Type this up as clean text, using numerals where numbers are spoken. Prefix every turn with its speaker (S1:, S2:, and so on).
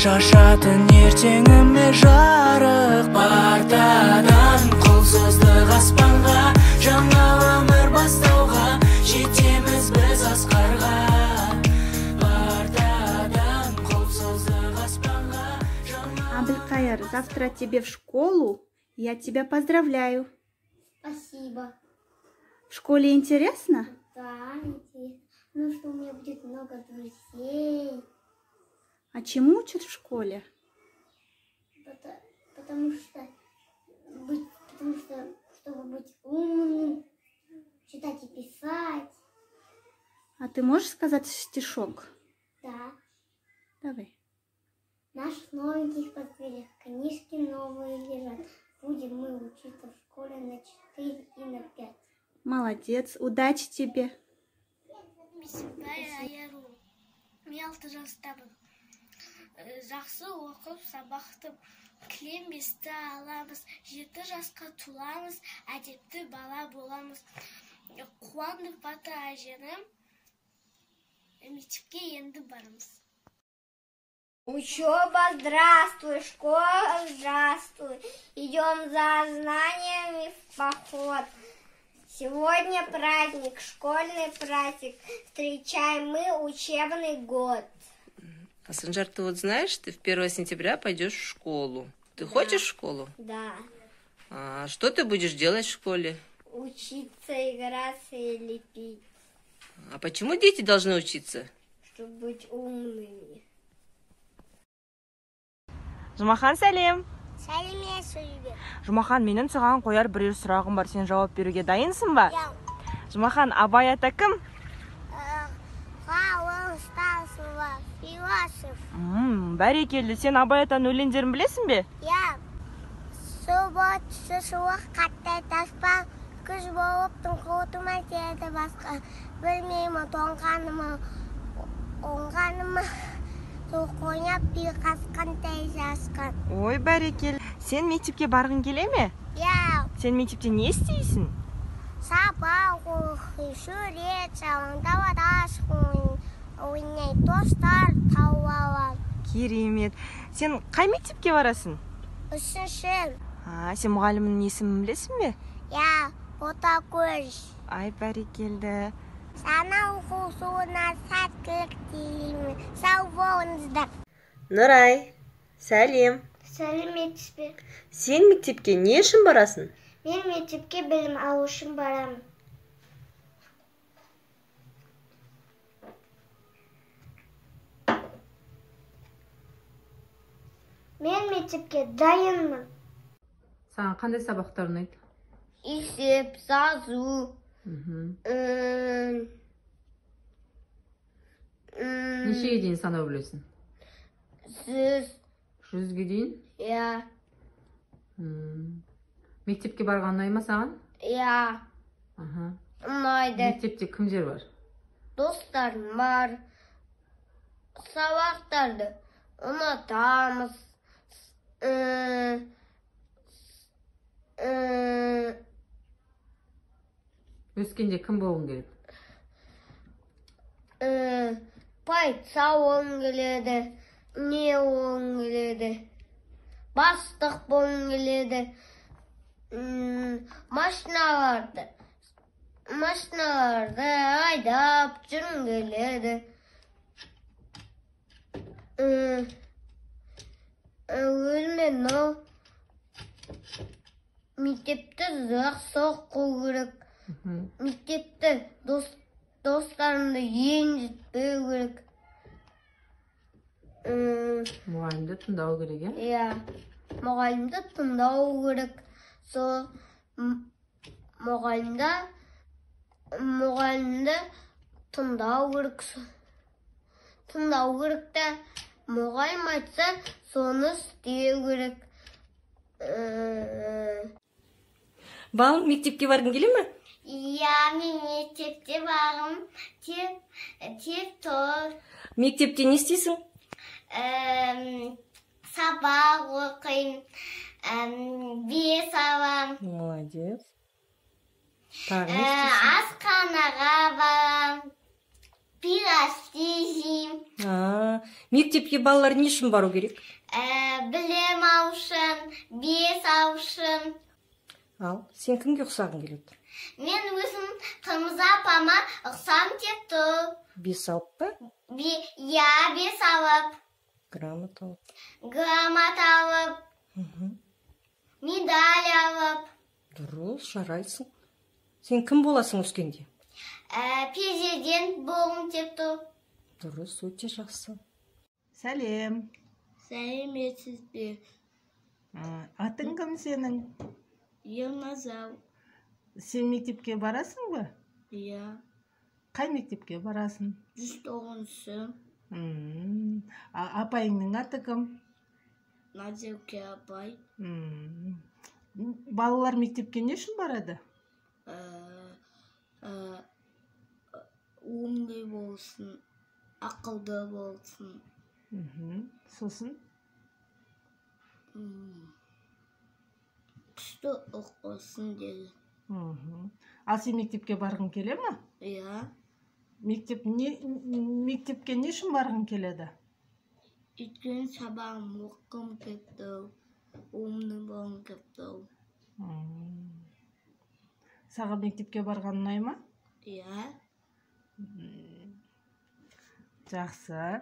S1: Шашатын ертеңіме жарық. Партадан қол создық аспанға, жаңа өмір бастауға, жетеміз біз асқарға. Партадан қол создық аспанға, жаңа.
S2: Абылқайыр, завтра тебе в школу, я тебя поздравляю.
S3: Спасибо.
S2: В школе интересно?
S3: Да, интересно. Ну что, у меня будет много друзей.
S2: А чему учат в школе?
S3: Потому что, чтобы быть умным, читать и писать.
S2: А ты можешь сказать стишок?
S3: Да.
S2: Давай.
S3: Наших новеньких портфелях книжки новые лежат. Будем мы учиться в школе на 4 и на 5.
S2: Молодец, удачи тебе.
S3: Мен 6 жастамын. Жақсы оқып, сабақты кілем бесті аламыз, 7 жасқа туламыз, әдепті бала боламыз. Қуанып ата әжені, мектепке енді барамыз.
S4: Учеба, здравствуй, школа, здравствуй. Идем за знаниями в поход. Сегодня праздник, школьный праздник. Встречаем мы учебный год.
S5: А, Санжар, ты вот знаешь, ты в 1 сентября пойдешь в школу. Ты хочешь в школу?
S4: Да.
S5: А что ты будешь делать в школе?
S4: Учиться, играться и лепить.
S5: А почему дети должны учиться?
S4: Чтобы быть умными.
S6: Жұмахан, сәлем.
S3: Сәлеметсіз бе?
S6: Жұмахан, менің саған қояр бірер сұрағым бар. Сен жауап беруге дайынсың ба?
S3: Иә.
S6: Жұмахан, Абай ата кім?
S3: Ғалым, ұстаз, философ.
S6: Бәрекелді. Сен Абай атаның өлеңдерін білесің бе?
S3: Иә. Су болып суық қатты таспа, күз болып тұңғытыма тиеді басқа. Білмеймін, тоңғаныма, оңғаныма, суық ойнап би қасқандай жасқан.
S6: Ой, бәрекелді. Сен мектепке барғың келе ме?
S3: Иә.
S6: Сен мектепте не істейсің?
S3: Сабақ оқи, сурет салам, далада ойнай, достар тауып алам.
S6: Керемет. Сен қай мектепке барасың?
S3: 3-ші.
S6: А, сен мұғалімнің есімін білесің бе?
S3: Иә, Ботагөз.
S6: Ай, бәрекелді.
S3: Жаңа оқу жылына сәттілік тілеймін. Сау болыңыздар.
S5: Нұрай, сәлем.
S3: Сәлеметсіз бе?
S5: Сен мектепке не үшін барасың?
S3: Мен мектепке білім алу үшін барамын. Мен мектепке дайынмын.
S7: Саған қандай сабақтар ұнайды?
S4: Есеп, жазу.
S7: Нешеге дейін санау білесің?
S4: 100.
S7: 100-ге дейін?
S4: Иә.
S7: Мектепке барған ұнай ма саған?
S4: Иә. Ұнайды.
S7: Мектепте кімдер бар?
S4: Достарым бар. Сабақтарды ұнатамыз.
S7: Өскенде кім болғың келеді?
S4: Патша болғым келеді, не болғым келеді, бастық болғым келеді, машиналарды айдап жүргім келеді. Өзіме мынау мектепті жақсы оқу керек. Мектепте достарымды ренжітпеу керек.
S7: Мұғалімді тыңдау керек, иә?
S4: Иә, мұғалімді тыңдау керек. Сол мұғалімді тыңдау керек. Тыңдау керек те, мұғалім айтса, соны істеу керек.
S8: Балам, мектепке барғың келе ме?
S4: Иә, мен мектепте барғым тек тұр.
S8: Мектепте не істейсің?
S4: Сабақ оқимын, 5 алам.
S8: Молодец. Тағы не істейсің?
S4: Асханаға барам. Пирожки жеймін.
S8: А, мектепке балалар не үшін бару керек?
S4: Білім алу үшін, бес алу үшін.
S8: Ал сен кімге ұқсағың келеді?
S4: Мен өзім Қырмызы апама ұқсам деп тұр.
S8: Бес алып па?
S4: Иә, бес алып.
S8: Грамота алып.
S4: Грамота алып. Медаль алып.
S8: Дұрыс, жарайсың. Сен кім боласың өскенде?
S4: Президент болғым деп тұр.
S8: Дұрыс, өте жақсы.
S9: Сәлем.
S3: Сәлеметсіз бе?
S9: Атың кім сенің?
S3: Ерназар.
S9: Сен мектепке барасың ба?
S3: Иә.
S9: Қай мектепке барасың?
S3: 109-шы.
S9: Апайыңның аты кім?
S3: Назерке апай.
S9: Балалар мектепке не үшін барады?
S3: Умный болсын, ақылды болсын.
S9: Сосын?
S3: Күшті оқысын деді.
S9: Ал сен мектепке барғың келе ме?
S3: Иә.
S9: Мектепке не үшін барғың келеді?
S3: Өйткені сабағым оқығым келіп тұр, умный болғым келіп тұр.
S9: Саған мектепке барған ұнай ма?
S3: Иә.
S9: Жақсы.